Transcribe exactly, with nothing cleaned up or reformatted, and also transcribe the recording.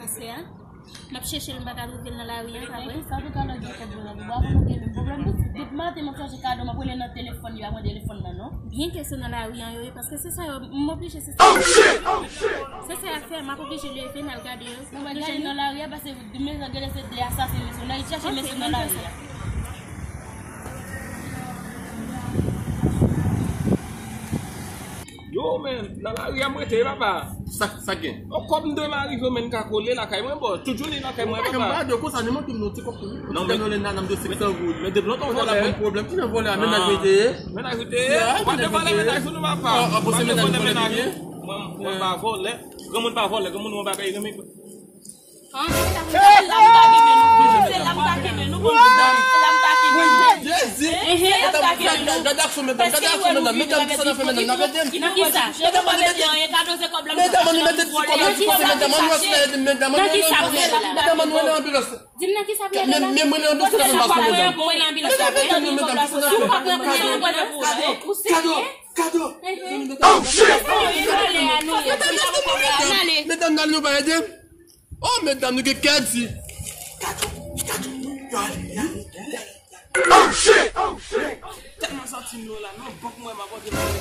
Pase a, m ap chèche l, m pa ka twouve l nan lari an, pa vre? Sa tou talè gen kèk moun nan, w ap gen menm pwoblèm tou. Depi maten m ap chèche kado, m ap rele nan telefòn, yo ap pran telefòn nan, non. Byen ke se nan lari an yo ye, paske se sa yo, m oblije, se sa yo. Se sa y ap fè, m ap oblije leve, m al gade yo. Nou va gade nan lari a, paske de mezon, gade se de asasen mesye. Nou al chache mesye nan lari a. Yo, men, nan lari a m rete, papa. Sa, sa gen? Yon kòb m dwe m arive, men m ka kole lakay mwen, bon, tout jounen lakay mwen, papa. Mwen pa de konsa, ni manke m non ti kòb pou li. Non, men, men, nan, nan de senk san goud. Men depi lontan w vòlè. Pwoblèm, ki nan vòlè a, mennaj mwen te ye. Mennaj ou te ye? Ou pa te vòlè mennaj ou, non, papa. Ou pa te vòlè mennaj ou. Mwen, mwen pa vòlè. Granmoun pa vòlè, granmoun yon bagay renmen. Jezi! Gade aksyon medam, gade aksyon medam, medam, kisa n ap fè medam, n ap ede m. Medam, ann mete ti kòb la, medam, ann mete ti kòb la, medam, ann rele, medam, ann rele anbilans. Di m nan kisa pou rele la. Men, men mwen nan dosye la, men pa sou medam. Medam, medam, medam, kisa n ap fè? Kado, kado, kado. Oh, shit! Medam, nan nou pa ede m. Oh, medam, nou gen kè di. Kado, kado. Yo ale, ale, ale. Oh, shit! Oh, shit! Tèlman santi nou la, non, bank mwen, m ap antre nan